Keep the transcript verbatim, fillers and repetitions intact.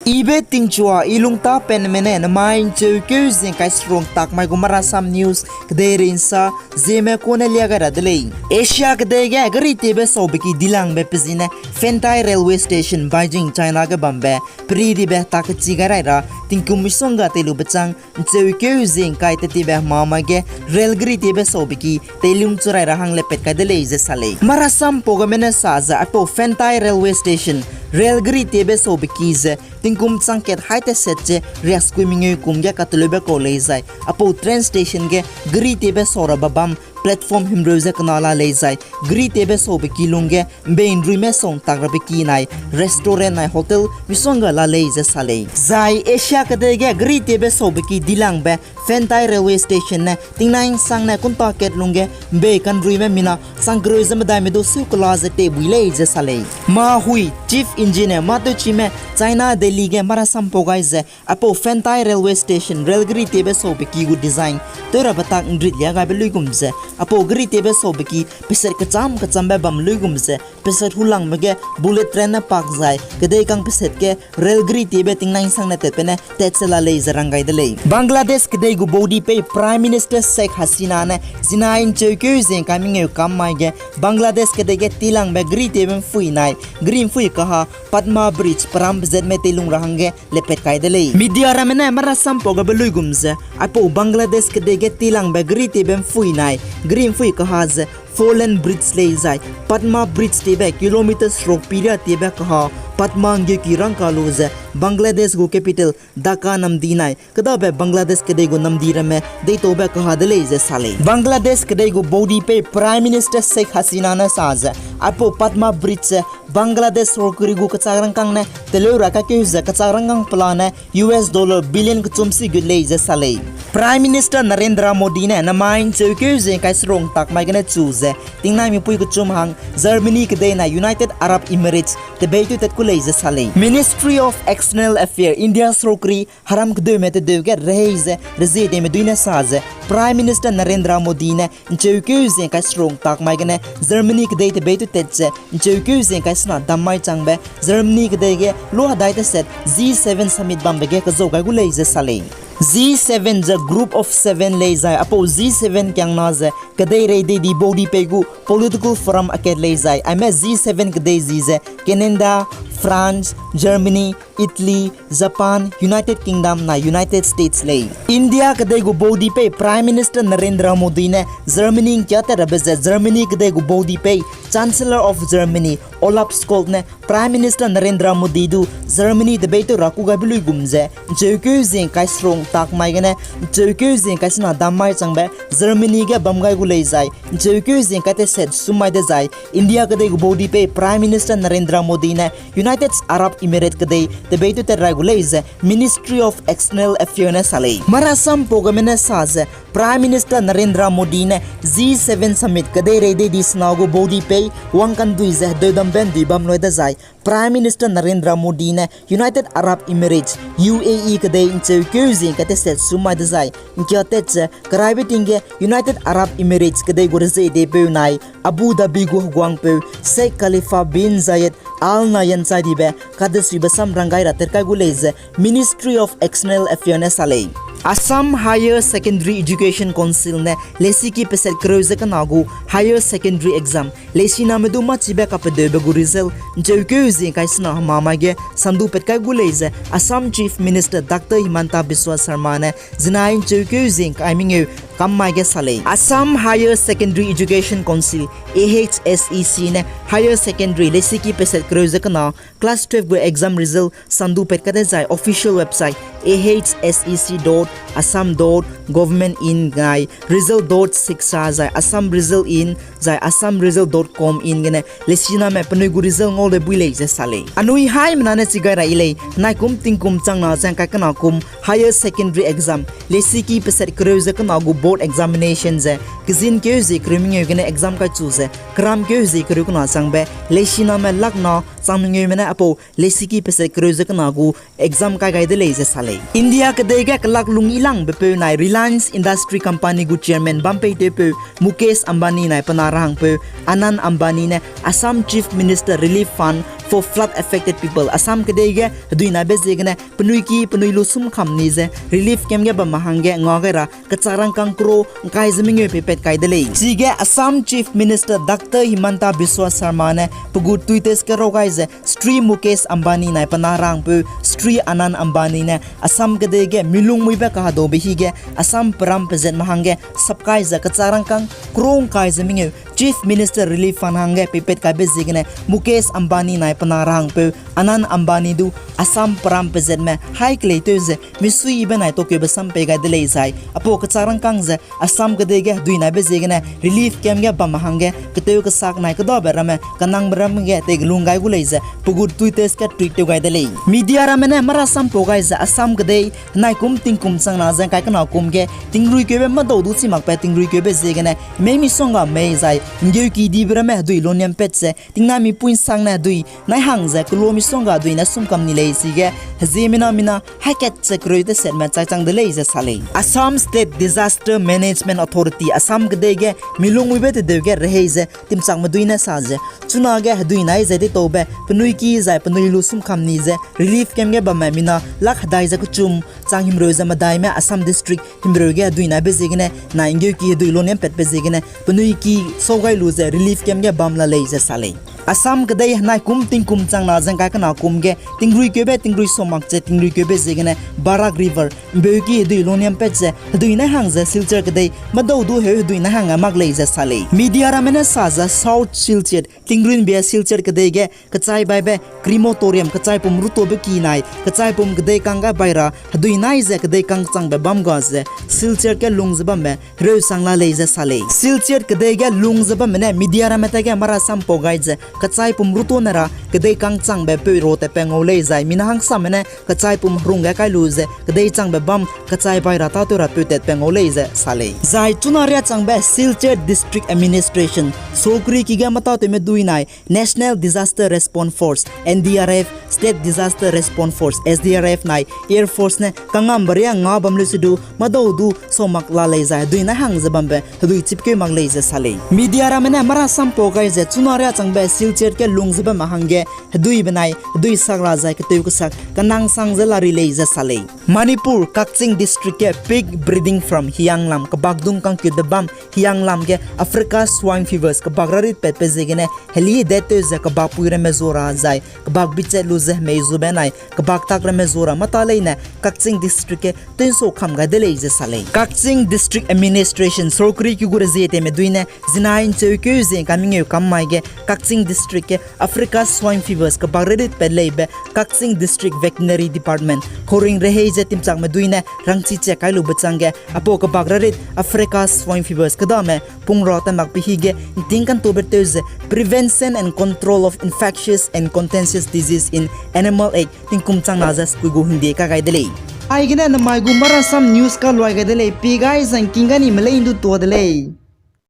Ibe tingchua i lungtâ penme ne namai ’ncheukeu zingkai serung tak mai gu Marasam News kedeirei ’nsa zieme kune lia gai ra de lei. Asia kedei ge gari tiebe saube ki dilangbe pe zi ne Fengtai Railway Station, Beijing, China ge bambe peri dibe tak kechi gai rai ra tingkum misongga teilu bechâng ’ncheukeu zingkai tetibe hemamai ge rail gari tiebe saube ki teilung chu rai ra hang lepat kai de lei ze sa lei. Marasam pau geme ne sa ze aipau Fengtai Railway Station rail gari tiebe saube ki ze tingkum chang kat hai teset ze riakskui mengeu kum ge kateleube kau lei zai aipau train station ge gari tiebe sau rabe bam platform himreu ze kena la lei zai gari tiebe saube ki lungge ’mbei ’nruime sau ’ntak rabe ki nai restaurant nai hotel misongga la lei ze sa lei. Zai Asia kedei ge gari tiebe saube ki dilangbe Fengtai Railway Station ne tingnai ’nsang ne kunta kat lungge ’mbei kanruime mina chang kereu ze medaime du seu kela ze tebui lei ze sa lei. Ma Hui, Chief Engineer, mâ tewchime China Delhi ge Marasam pau gai ze aipau Fengtai Railway Station rail gari tiebe saube ki gu design tew rabe tak ’nrit lia gaibe luigum ze aipau gari tiebe saube ki peset kechâm kechâmbe bam luigum ze peset hulangbe ge bullet train ne pak zai kedei kang peset ge rail gari tiebe tingnai ’nsang ne tatbe ne tat se la lei ze rang gai de lei. Bangladesh kedei gu baudipei Prime Minister Sheikh Hasina ne zinai ’ncheukeu zingkai mengeu kam mai ge Bangladesh kedei ge tilangbe gari tiebe ’mphui nai gari ’mphui kaha Padma Bridge peram pezatme teilung ra hangge lepat kai de lei. Media ramme ne Marasam pau gabe luigum ze aipau Bangladesh kedei ge tilangbe gari tiebe ’mphui nai gari ’mphui kaha ze four lane bridge lei zai Padma Bridge tiebe kilometer seruk piria tiebe kaha Padma ’nggeuki rangka lu ze Bangladesh gu capital Dhaka namdi nai kedabe Bangladesh kedei gu namdi ramme deitaube kaha de lei ze sa lei. Bangladesh kedei gu baudipei Prime Minister Sheikh Hasina ne sa ze aipau Padma Bridge ze Bangladesh sorkari gu kechâk rangkâng ne teleu ra kakeu ze kechâk rangkâng pelane U S dollar billion kechum si gut lei ze sa lei. Prime Minister Narendra Modi ne namai ’ncheukeu zingkai serung tak mai gene chu ze tingnai mipui kechum hang Germany kedei nai United Arab Emirates tebei tewtat ku lei ze sa lei. Ministry of External Affairs, India sorkari heram kedeume tedeu ge rehei ze rezie teime dui ne sa ze Prime Minister Narendra Modi ne ’ncheukeu zingkai serung tak mai gene Germany kedei tebei tewtat ze ’ncheukeu zingkai sena dam mai changbe Germany kedei ge luadai teset G seven summit bambe ge kezau gai gu lei ze sa lei. G seven ze group of seven lei zai aipau G seven kiangna ze kedeirei deidi baudipei gu political forum akat lei zai aime G seven kedei ji ze Canada, France, Germany, Italy, Japan, United Kingdom nai United States lei. India kedei gu baudipei Prime Minister Narendra Modi ne Germany ’ngkiatat rabe ze Germany kedei gu baudipei Chancellor of Germany Olaf Scholz ne Prime Minister Narendra Modi du Germany tebei tew ra kû gaibe luigum ze ’ncheukeu zingkai serung tak mai gene ’ncheukeu zingkai sena dam mai changbe Germany ge bam gai gu lei zai ’ncheukeu zingkai teset sum mai dezai India kedei gu baudipei Prime Minister Narendra Modi ne United Arab Emirates kedei tebei tewtat rai gu lei ze Ministry of External Affairs ne sa lei. Marasam pau geme ne sa ze Prime Minister Narendra Modi ne G seven summit kedeirei deidi sena gu baudipei wangkandui ze hedeudambe ’ndui bam lui dezai Prime Minister Narendra Modi ne United Arab Emirates, U A E kedei ’ncheukeu zingkai teset sum mai dezai ’ngkiatat ze keraibe ting ge United Arab Emirates kedei gu rezeideipeu nai Abu Dhabi gu heguangpeu Sheikh Khalifa bin Zayed Al Nahyan chai dibe kadesuibe sam rang gai ra tat kai gu lei ze Ministry of External Affairs ne sa lei. Assam Higher Secondary Education Council ne lesiki peset kereu ze kena gu higher secondary exam leisiname du mâchibe kapedeube gu result ’ncheukeu zingkai sena hemamai ge sandu pat kai gu lei ze Assam Chief Minister Doctor Himanta Biswa Sarma ne zinai ’ncheukeu zingkai mengeu kam mai ge sa lei. Assam Higher Secondary Education Council, A H S E C ne higher secondary lesiki peset kereu ze kena class twelve gu exam result sandu pat kai dezai official website A H S E C dot assam dot government in nai result dot shiksha zai Assam result in zai assam result dot com in gene leisiname penui gu result ngau de bui lei ze sa lei. Anui haimena ne chi gai ra yi lei, naikum tingkum changna ze ’ngkai kena kum higher secondary exam lesiki peset kereu ze kena gu board examination ze kezinkeu zie kereu mengeu gene exam kaichu ze keramkeu zie kereu kena changbe leisiname lakna chang mengeumene aipau lesiki peset kereu ze kena gu exam kai gai de lei ze sa lei. India kedei ge kelak lung yilangbe peu nai Reliance Industry Company gu chairman bam peitewpeu Mukesh Ambani nai pe na rahangpeu Anant Ambani ne Assam Chief Minister Relief Fund for flood affected people. Assam kedei ge hedui naibe ziegene penui ki penui lu sum kam ni ze relief camp ge bamme hangge nga gai ra kechak rangkâng crore ngkai ze mengeu peipat kai de lei. Chige Assam Chief Minister Doctor Himanta Biswa Sarma ne pe gu Twitter ge raw gai ze Shri Mukesh Ambani nai pe na rangpeu Shri Anant Ambani ne Assam kedei ge milung muibe kahedaube hige Assam peram pezatme hangge sapkai ze kechak rangkâng crore ngkai ze mengeu Chief Minister Relief Fund hangge peipat kaibe ziegene Mukesh Ambani nai pe na rangpeu Anant Ambani du Assam peram pezatme haî keleitew ze misuibe nai tokeube sam pei gai de lei zai, apau kechak rangkâng ze Assam kedei ge hedui naibe ziegene relief camp ge bamme hangge ketew kesak nai kedabe ramme kenangbe ram ge teikelung gai gu lei ze pe gu Twitter ge tweet tew gai de lei. Media ramme ne marasam pau gai ze Assam kedei henai kum tingkum chang na ze ngkai kena kum ge tingruikeube medau du chi makbe tingruikeube ziegene mei misongga mei zai nggeuki dibe ramme hedui loniam pat ze tingnami pui nsangne hedui nai hang ze kelo misongga hedui ne sum kam ni lei. Chige hezie mina mina haî kat ze kereu tesetme chaichang de lei ze sa lei. Assam State Disaster Management Authority Assam kedei ge milung muibe tedeu ge rehei ze timchakme dui ne sa ze chunage hedui nai ze deitaube penui ki zai penui lu sum kam ni ze relief camp ge bamme mina lak hedai ze kechum chang himreu ze medaime Assam district himreu ge hedui naibe ziegene nai nggeuki hedui loniam patbe ziegene penui ki sau gai lu ze relief camp ge bam la lei ze sa lei. Assam kedei henai kum tingkum chang na ze ngkai kena kum ge tingruikeube tingrui sau mak ze tingruikeube ziegene Barak River mbeuki hedui loniam pat ze hedui nai hang ze Silchar kedei medau du heu hedui nai hang a mak lei ze sa lei. Media ramme ne sa ze South Silchar tingrunbia Silchar kedei ge kechai baibe crematorium kechaipum rutobe ki nai kechaipum kedei kang gai bai ra hedui nai ze kedei kang changbe bam ga ze Silchar ge lung ze bambe hereu sang la lei ze sa lei. Silchar kedei ge lung ze bamme ne media ramme ta ge marasam pau gai ze kechaipum ruto ne ra kedei kang changbe peu ro tatbe ngau lei zai mina hangsamme ne kechaipum herung ge kai lu ze kedei changbe bam kechai bai ra tâtew ra peu tatbe ngau lei ze sa lei. Zai chuna riâ changbe Silchar District Administration, sorkari ki ge metâtewme dui nai National Disaster Response Force, N D R F, State Disaster Response Force, S D R F nai Air Force ne kangambe riâ nga bam leu se du medau du sau mak la lei zai hedui nai hang ze bambe hedui chipkeu mak lei ze sa lei. Media ramme ne marasam pau gai ze chuna riâ changbe Silchar ge lung ze bamme hangge hedui benai hedui sak ra zai ketew kesak kenang sang ze la ri lei ze sa lei. Manipur, Kakching District ge pig breeding farm hianglam kebakdung kangkutbe bam hianglam ge Africa Swine Fevers kebak rarit patbe ziegene heli detew ze kebakpui ramme zu ra zai kebak bichat lu ze hemei zube nai kebak tak ramme zu ra mata leine Kakching District ge tensau kam gai de lei ze sa lei. Kakching District Administration, sorkari ki gu rezie tewme dui ne zinai ncheukeu ze ngka mengeu kam mai ge Kakching District ge Africa Swine Fevers kebak rarit pat leibe Kakching District Veterinary Department, Khouring rehei ze timchakme dui ne rangchi che kai lube changge apau kebak rarit Africa Swine Fevers kedame pung ra ta makbe hige nting kantobe tew ze Prevention and Control of Infectious and Contagious Disease in Animal Act tingkum chang na ze skui gu hingde ka gai de lei. Aigene namai gu marasam news ka luai gai de lei, pi gai zangking ga ni melei ndu tua de lei.